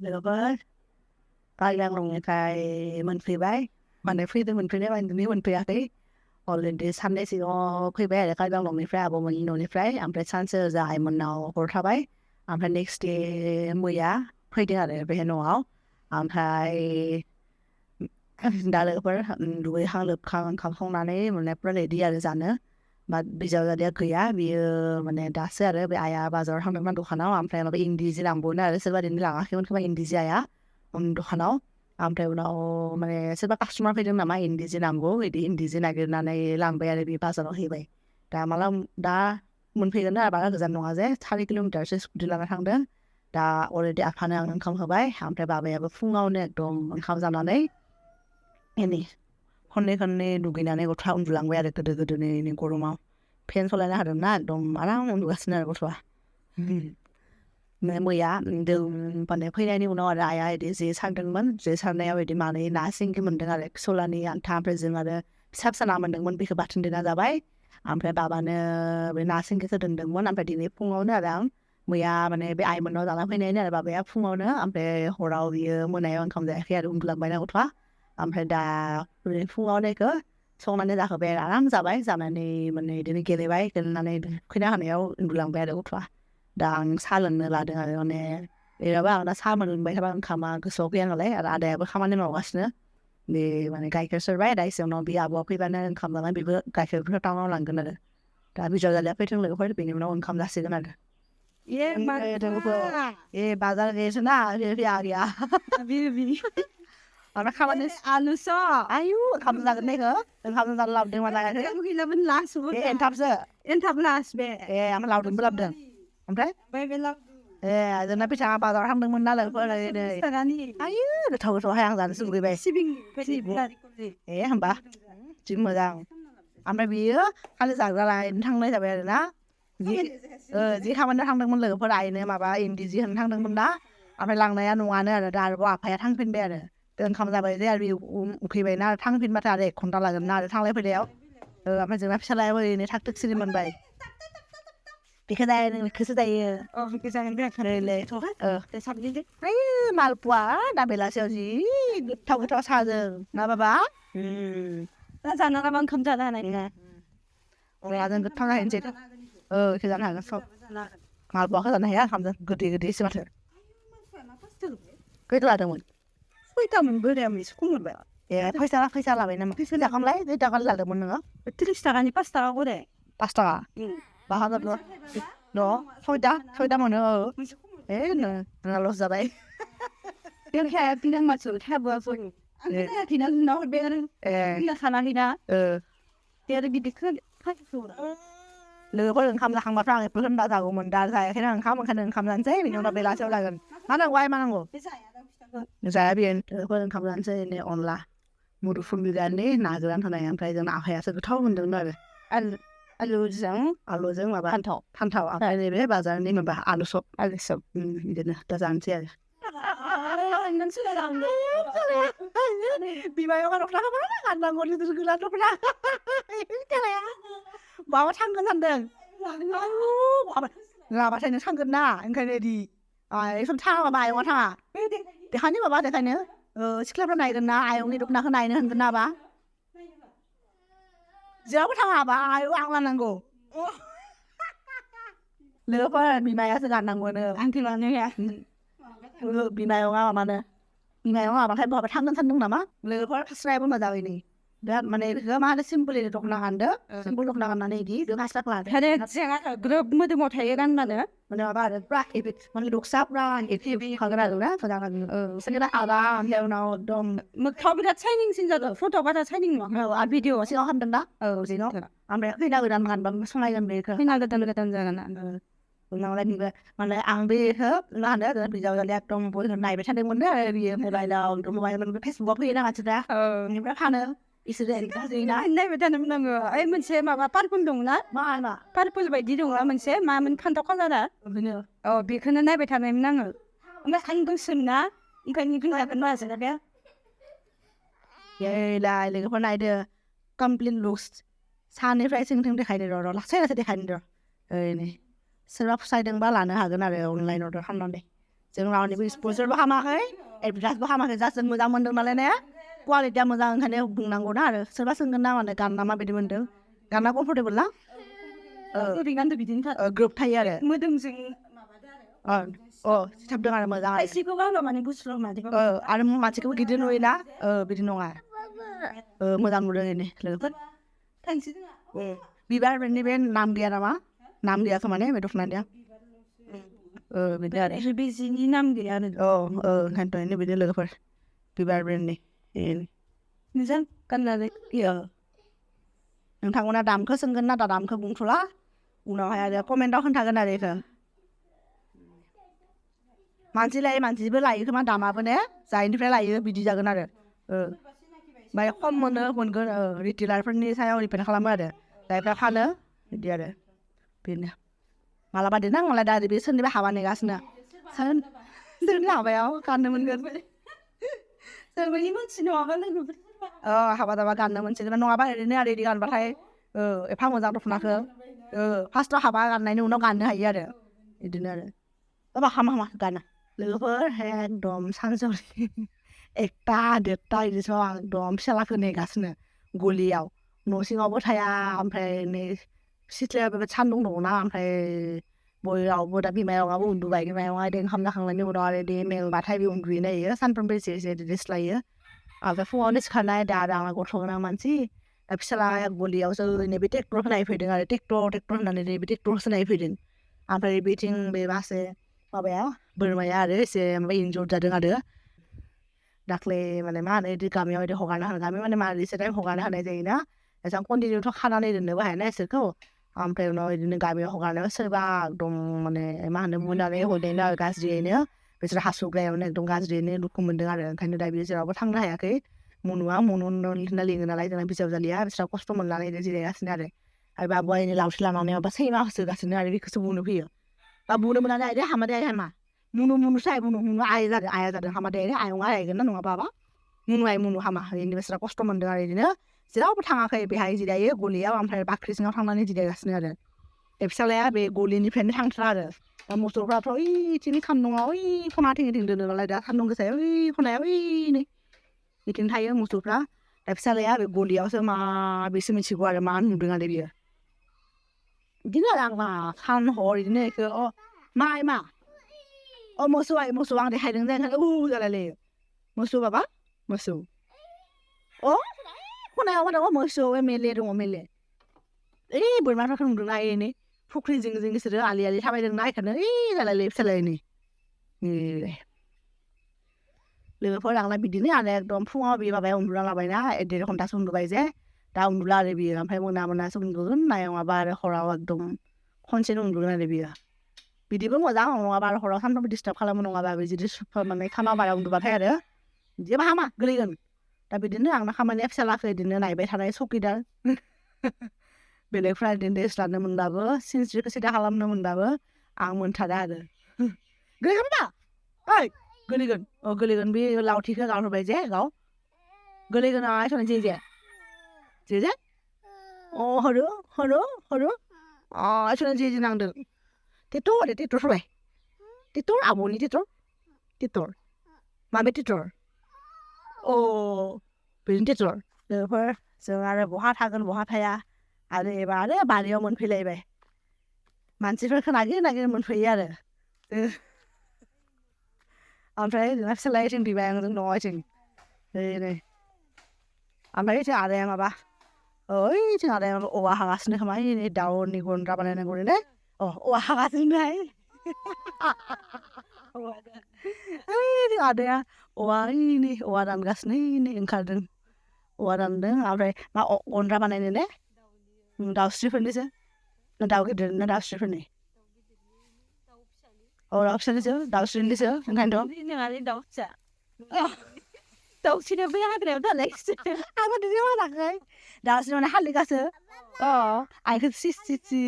लोगोफोर गाज्लां न'निफ्राय मोनफैबाय माने फैदों मोनफैनाय माने दिनै मोनफैयाखै अलरेडि साननै सिगाङाव फैबाय आरो गाज्लां न'निफ्राय आब'मोननि न'निफ्राय ओमफ्राय सानसे ओजा आइमोननाव हर थाबाय ओमफ्राय नेक्स्ट दे मैया फैदों आरो बे न'आव ओमफ्राय दा लोगोफोर दुगैखां लोबखां ओंखाम संनानै माने फुरा रेडि आरो जानो बाट बिजावजालिया गैया बियो माने दासो आरो बे आइया बाजाराव थांदोंमोन दखानाव ओमफ्राय माबा इन्दि जि लांबावनो आरो सोरबा दिनै लाङाखैमोन खोमा इन्दि जि आइया दखानाव ओमफ्राय उनाव माने सोरबा कास्टमार फैदों नामा इन्दि जि नांगौ बिदि इन्दि जि नागिरनानै लांबाय आरो बे बाजाराव हैबाय दा माला दा मोनफैगोन आरो बारा गोजान नङा जे 4 किल'मिटारसो स्कुटि लाना थांदों दा अलरेडि आफानो आं ओंखाम होबाय ओमफ्राय बाबायाबो फुङावनो एकदम ओंखाम जानानै एनै खननै दुगैनानै गथ'आ उन्दुलांबाय आरो गोदोनि गरमाव फेन सलायना होदोंना एकदम आराम उन्दुगासिनो आरो गथ'आ मैया माने फैनायनि उनाव आरो आइया बिदि जे सारदोंमोन जे सारनायाव बिदि मानै ना सिंगि मोन्दों आरो सलानि आन्था ओमफ्राय जों आरो फिसा ना मोन्दोंमोन बेखौ बाथोन देना जाबाय ओमफ्राय बाबानो बे ना सिंगिखौ दोनदोंमोन ओमफ्राय दिनै फुङावनो आरो आं मैया माने बे आइमोननाव जाना फैनायनि आरो बाबाया फुङावनो ओमफ्राय हराव बियो मोनायाव ओंखाम जायाखै आरो उन्दुलांबायना गथ'आ ओमफ्राय दा फुङावनो बेखौ संनानै जाहोबाय आरो आराम जाबाय जानानै माने बिदिनो गेलेबाय गेलेनानै खैना हानायाव उन्दुलांबाय आरो गथ'आ दा आं साहा लोंनो लादों आरो माने एराबा आं दा साहा मोनलोंबाय थाबा ओंखामा गोसोआव फैया नालाय आरो आदायाबो खामानि मावगासिनो बे माने गाइखेर सेरबाय दा एसे उनाव बे आब'आ फैबानो ओंखाम जानानै बेबो गाइखेरफोर टाउनाव लांगोन आरो दा बिजावजालिया फैथों लोगोफोर बेनि उनाव ओंखाम जासिगोन आरो बाजार गए ना आ गया Orang kawan ni Anu so. ayu kamu nak ni ke? Kamu nak laut dengan mana ke? Kamu gila ben las bu. Entap se. Entap las be. Am laut dengan belum dah. Ampai? Be be lak. Ada nabi cakap bazar ham dengan mana lagi pun ada ni. Sarani. Ayu, dah tahu yang sana suruh be. Sibing. Sibing. Hamba. Cuma dah. Ampai biar kalau zagar lain thang ni sampai ada na. Ji kawan dah thang dengan lagi pun ada ni, maba indi ji thang dengan na. Ampai lang ni anu ane ada dah buat apa ya thang pin be ada. เดินคำจะไปได้รีวิวคุยไปหน้าทั้งพินมาตาเด็กคนตลาดกันหน้าทั้งเลยไปแล้วมันจะแบบชะลายไปในทักตึกซิลิมันไปปีกระไดนึงคือสไตล์ปีกระไดนึงเลยถูกแต่ชอบจริงๆไอ้มาลปัวดาเบลาเซียวจีเท่ากับเท่าชาเดิมนะบ้าแล้วจานนั้นมันคำจะได้ไหนไงเวลาเดินก็ทั้งเห็นจิตคือจานไหนก็ชอบมาลปัวก็จานไหนอะคำจะกึศใช่ไหมเถอะก็ตลาดทั้งหมดKuitamen börjar med skolbär. Paisa lah benar. Paisa dah kamu lagi, dah kamu lalu mana? Terus tangan ni pasta aku deh. Pasta. Bahan apa? No, soda mana? No, nalo zabai. Dia kayak pinang macam kayak buat pun. Dia pinang nak beran. Dia sana hina. Dia ada di dekat kayak tu. หรือเพื่อนคำละคำมาฟังเพื่อนด่าจากมันด่าใส่แค่นั้นคำมันแค่นั้นคำนั้นใช่ไหมน้องเราเวลาเช่าอะไรกันมานั่งไว้มานั่งกูนี่ใช่เพียงเพื่อนคำนั้นใช่ในออนไลน์มูดูฟุ้งดีนี่น่าจะรันทนายอันใครจะน่าให้อาศัยก็เท่ามันดึงได้เลยอันรู้จังมาบ้านท่านเท่าอะไรเนี่ยแบบบางอย่างนี่มันแบบอันรู้สึกนี่เดี๋ยวนะแต่จำเสียนั่นสุดแล้วปีใหม่วันรับพนักงานบางคนที่ตื่นรับพนักอะไรอ่ะบอกว่าช่างกันทันเดินเราไปใช้ในช่างกันหน้าอันใครดีไอ้คนช่างมาบ่ายว่าท่าเดี๋ยวคันนี้มาบ้านเดี๋ยวใครเนื้อชิคกี้พายไหนกันนะไอ้องค์นี้ดุกนักข้างในเนื้อหันกันหน้าบ้าเจ้าก็ทำอะไรบ้าไอ้วางวันนั่งกูเหลือเพราะปีใหม่อาศัยการนั่งกูเนื้อ อันที่เราเนี่ยปีใหม่ของเรามาเนื้อปีใหม่ของเราบางทีบอกไปทำนั่นนู่นนะมั้งเหลือเพราะสไลด์มันมาจากini dan mana itu mana simple itu dok nak anda simple dok nak anda ini dia ngasih kelar ada jangan grup muda mau thayar kan mana mana apa ada berak itu mana dok sabra itu kalau ada lah sedangkan segera ada yang now dom kau bisa training sih jadi foto pada training mah ada video sih orang dengar sih no ambil kita udah dengan bang sungai dan mereka final datang jangan Nang lagi mana ambil hep lah ada dan bijau lihat dom boleh naikไปชั้นหนึ่งมันได้dia mulai dah untuk mulaiมัน Facebook นี่นะอาจจะนี่berapa nih Isuden kasi na. Hindi ba tanam nang ay manse ma parpul dong na. Mana? Parpul ba di dong manse ma man kanto ko na. Bener. Oh bi kana na ba tanam nang. Mas ang dong sun na. Ikan ni kung akan mas na ba. Ye la le ko na ide complete looks. San ni pricing thing dekhai de ro la sai la dekhai de. Ni. Serap sai deng ba la na ha ga na re online order han non de. जों रावनिबो स्पन्सरबो खालामाखै एडभार्टाइसबो खालामाखै just जों मोजां मोन्दों नालाय ने क्वालिटिया मोजां ओंखायनो बुंनांगौ ना आरो सोरबा सोंगोन ना माने गानना माबायदि मोन्दों गानना कमफर्टेबल ना ओरैनो बिदिनो ग्रोब थायो आरो मोदोमजों सिथाबदों आरो मोजां आरो खायसेखौ गानबा माने गुसु मादिखौ आरो मानसिखौबो गिदिर नुयोना बिदि नङा मोजां नुदों बेनो लोगोफोर थांसै जोंहा बिबार ब्रेन्डनि बे नाम गैया नामा नाम गैया खोमा ने बे दख'नानिया बिदि आरो बे जिनि नाम गैया आरो ओंखायनोथ' बिदिनो लोगोफोर बिबार ब्रेन्डनि मोजां गाननानै नोंथांमोना दामखौ सोंगोन ना दामखौ बुंथ'ला उनावहाय आरो कमेन्टआव खोन्थागोन आरो बेखौ मानसि लायै मानसिबो लायो खोमा दामाबो ने जायनिफ्राय लायो बिदि जागोन आरो ओमफ्राय खम मोनगोन रिटेलारफोरनि सायाव डिपेन्ड खालामो आरो जायफ्रा फानो बिदि आरो बेनो मालाबा देनां मालाय दा बे सोरनिबा हाबा नेगासिनो सोरनि हाबायाव गाननो मोनगोन सोरबायदि मानसि नङाबा लोगोफोर हाबा दाबा गाननो मोनसिगोन नङाबा ओरैनो आरो बिदि गानबाथाय एफा मोजां दख'नाखौ फार्स्टआव हाबा गाननायनि उनाव गाननो हायो आरो बिदिनो आरो हामा गाना लोगोफोर एकदम सानजौफु 1टा 1:30 बिदिसो एकदम फिसालाखौ नेगासिनो गलियाव न' सिङावबो थाया ओमफ्राय नै सिथ्लायाव बेबायदि सान्दुं दङना ओमफ्राय बययावबो दा बिमायंआबो उन्दुबाय बिमायंआ ओंखाम जाखांनायनि उनाव आरो बे मेंबाथाय बे उन्दुयो नायो सानफ्रोमबो एसे एसे रेस्ट लायो ओमफ्राय फुङावनो सिखारनाय दा आंहा गथ' गोनां मानसि दा फिसालाया गलियावसो नैबे ट्रेक्टरखौ नायफैदों आरो ट्रेक्टर होननानै नैबे ट्रेक्टरसो नायफैदों ओमफ्राय बेथिं बे मासे माबाया बोरमाया आरो एसे इन्जुर जादों आरो दाख्लै माने मा होनो बिदि गामियाव बिदि हगारना होनो गामि माने मालिसे टाइम हगारना होनाय जायोना एसेबां कन्टिनिउथ' खानानै दोननोबो हायाना इसोरखौ ओमफ्राय उनाव बिदिनो गामियाव हगारनायाव सोरबा एकदम माने मा होनो बुनानै हरदों आरो गाज्रियैनो बिसोर हासुग्रायावनो एकदम गाज्रियैनो दुखु मोनदों आरो ओंखायनो दा बे जेरावबो थांनो हायाखै मनुआ होनना लिङो नालाय जोंना बिजावजालिया बिस्रा खस्थ' मोननानै जिरायगासिनो आरो बाबुआ एनै लावथि लानानै माबा सैमा होसोगासिनो आरो बेखौसो बुनो फैयो बा बुनो मोना आइ हामादे आइ हामा मुनुसो आइ मुनु आया जादों हामादे आयंआ आइगोन ना नङा बाबा मुनु हामा ओरैनो बिस्रा खस्थ' मोनदों आरो बिदिनो जेरावबो थाङाखै बेहाय जिरायो गलियाव ओमफ्राय बाख्रि सिङाव थांनानै जिरायगासिनो आरो बे फिसालाया बे गलिनिफ्रायनो थांथ्रा आरो मोसौफ्राथ' ओइथिंनि खान्दुङाव ओइ खना थिं दोनो नालाय दा सान्दुं गोसायाव ओइ खनायाव ओइनै बिथिं थायो मोसौफ्रा दा फिसालाया बे गलियावसो मा बेसो मिथिगौ आरो मा नुदों आरो बियो बिदिनो आरो आं मा सान हर बिदिनो बेखौ मा मोसौ आं देखायदों जालाय जालायलायो मोसौ बाबा मोसौ खनायाव मा दङ मोसौ एमएलए दङ एमएलए ओइ बोरमाफोरखौ नुदोंना एनै फुख्रि जिं जिं बिसोरो आलि थाबायदोंना बेखौनो ओइ जालायलायो फिसालायनि लोगोफोर आंना बिदिनो आरो एकदम फुङाव बे माबाया उन्दुना लाबायना 1.5 घन्टासो उन्दुबाय जे दा उन्दुला आरो बियो ओमफ्राय मोनासो उन्दुगोन मायावबा आरो हराव एकदम खनसेनो उन्दुगोन आरो बियो बिदिबो मोजां नङाबा आरो हराव सानफ्रोमबो डिस्टार्ब खालामो नङाबा जुदि माने खाना बारा उन्दुबाथाय आरो जेबो हामा गोलैगोन दा बिदिनो आंना खामानिया फिसालाखौ बिदिनो नायबाय थानाय सकिदार बेलेगफ्रा बिदिनो रेस्ट लानो मोनबाबो सिनस्रिखौ सिदा खालामनो मोनबाबो आं मोनथारा आरो गोलैगोन दा ओइ गोलैगोन बे लावथिखौ गारहरबाय जे गाव गोलैगोन जे हरो जे नांदों टेक्टर होबाय टेक्टर आब'नि टेक्टर माबे टेक्टर बेनो टेक्टर लोगोफोर जों आरो बहा थागोन बहा थाया आरो एबार आरो बारियाव मोनफैलायबाय मानसिफोरखौ नागिर मोनफैयो आरो ओमफ्राय जोंना फिसालाया जों बिबाय आंजों न'आव जों नै ओमफ्राय जों आदाया माबा जों आदाया माबा औवा हागासिनो खोमा नै दाउनि गन्द्रा बानायनांगौ ने औवा हागासिनोहाय जों आदाया औवा दानगासिनो नै ओंखारदों औवा दानदों ओमफ्राय मा गन्द्रा बानायनो ने दाउस्रिफोरनिसो दाउ गिदिर ना दाउस्रिफोरनि दाउ फिसानिसो दाउस्रिनिसो ओंखायनोथ' दाउ फिसा दाउस्रिना बै हाग्रायाव थानायसो आंबो दिनै मोनाखै दाउस्रि माने हालिगासो आइखौ सिसि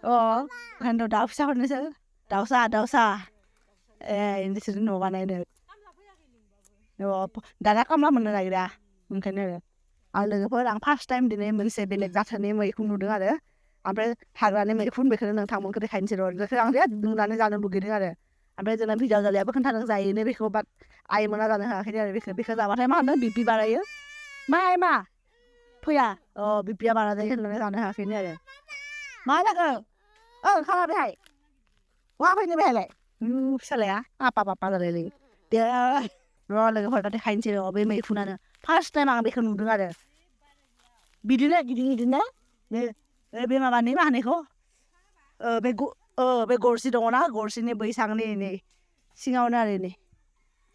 ओंखायनोथ' दाउ फिसाफोरनिसो दाउसा बिसोर न' बानायनो दाना खामला मोननो नागिरा ओंखायनो आरो लोगोफोर आं फार्स्ट टाइम दिनै मोनसे बेलेग जाथोनि मैखुन नुदों आरो ओमफ्राय हाग्रानि मैखुन बेखौनो नोंथांमोनखौ देखायनोसै बेखौ आं बिराद नुनानै जानो लुगैदों आरो ओमफ्राय जोंना बिजावजालियाबो खोन्थादों जायोनो बेखौ बाट आइमोना जानो हायाखैनो आरो बेखौ जाबाथाय मा होनो बिपि बारायो मा फैया बिपिया बारा जायो होननानै जानो हायाखैनो आरो मा जाखो खाला बेहाय बहा फैनो बेहायलाय फिसालाया पापा जालायलायो दे लोगोफोर दा देखायनोसै बे मैखुनानो फार्स्ट टाइम आं बेखौ नुदों आरो बिदिनो गिदिंनो बे माबानि मा होनो बेखौ बे गरसि दङना गरसिनि बैसांनि नै सिङावनो आरो नै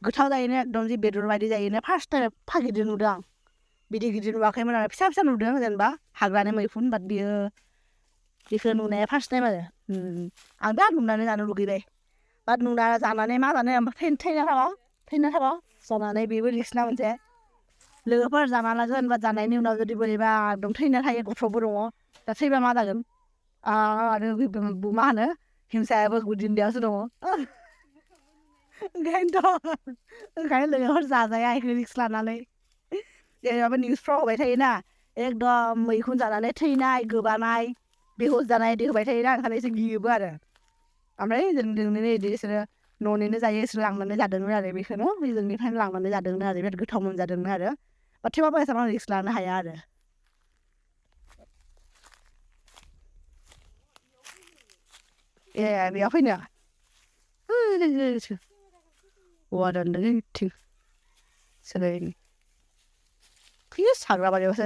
गोथाव जायोनो एकदम जि बेदर बायदि जायोनो फार्स्ट टाइम गिदिर नुदों आं बिदि गिदिर नुवाखैमोन आरो फिसा नुदों जेनेबा हाग्रानि मैखुन बाट बेखौ नुनाया फार्स्ट टाइम आरो आं दा नुनानै जानो लुगैबाय बाट नुना जानानै मा जानो ओमफ्राय थैना थाबा जानानै बेबो रिक्सना मोनसे लोगोफोर जाना लागोन बाट जानायनि उनाव जुदि बोरैबा एकदम थैना थायो गथ'बो दङ दा थैबा मा जागोन आरो मा होनो हिंसायाबो गुदिन्दायावसो दङ ओंखायनो लोगोफोर जाजाया बेखौ रिक्स लानानै जेनेबा निउसफ्राव होबाय थायोना एकदम मैखुन जानानै थैनाय गोबानाय बेहुस जानाय बिदि होबाय थायोना ओंखायनो एसे गियोबो आरो ओमफ्राय जोंनिनो बिदि बिसोरो न'निनो जायो बिसोर लांनानै जादोंमोन आरो बेखौनो जोंनिफ्रायनो लांनानै जादोंमोन आरो बिराद गोथाव मोनजादोंमोन आरो बाट थेवबाबो एसेबां रिक्स लानो हाया आरो बेयाव फैनो औवा दानदों थिं सोलायनो फैयो साग्रा बारियावसो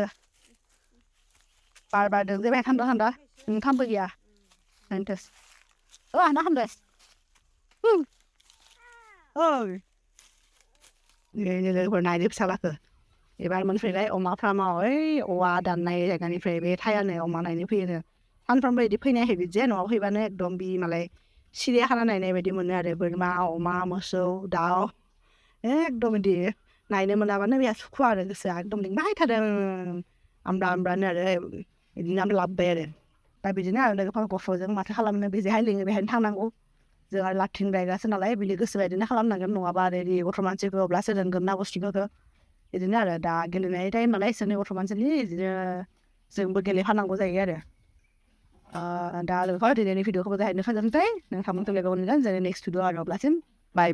बार बारदों जे थान्दा नोंथांबो गैया नाइनथास आंना हामदों लोगोफोर नायनो फिसालाखौ एबार मोनफैबाय अमा फार्माव औवा दाननाय जायगानिफ्राय बे थायानो अमा नायनो फैयोनो सानफ्रामबो बिदि फैनायाखै बिदि न'आव फैबानो एकदम बि मालाय सिरियाखाना नायनाय बायदि मोनो आरो बोरमा अमा मोसौ दाउ एकदम बिदि नायनो मोनाबानो बेहा सुखुवा आरो गोसोआ एकदम लिंबाय थादों आमब्रानो आरो बिदिनो लाबोबाय आरो दा बिदिनो आरो लोगोफोर गथ'जों माथो खालामनो बेजेहाय लिङो बेहायनो थांनांगौ जों आरो लाथिं रायग्रासो नालाय बिदि गोसो बायदिनो खालामनांगोन नङाबा आरो गथ' मानसिखौ अब्लासो रोंगोन ना बुस्थुफोरखौ बिदिनो आरो दा गेलेनाय टाइम नालाय इसोरनि गथ' मानसिनि बिदिनो जोंबो गेलेफानांगौ जायो आरो दा लोगोफोर दिनैनि भिडिअखौबो जाहैनो फोजोबनोसै नोंथांमोनखौ लोगो मोनगोन जोंनि नेक्स्ट भिडिअ आरो अब्लासिम बाय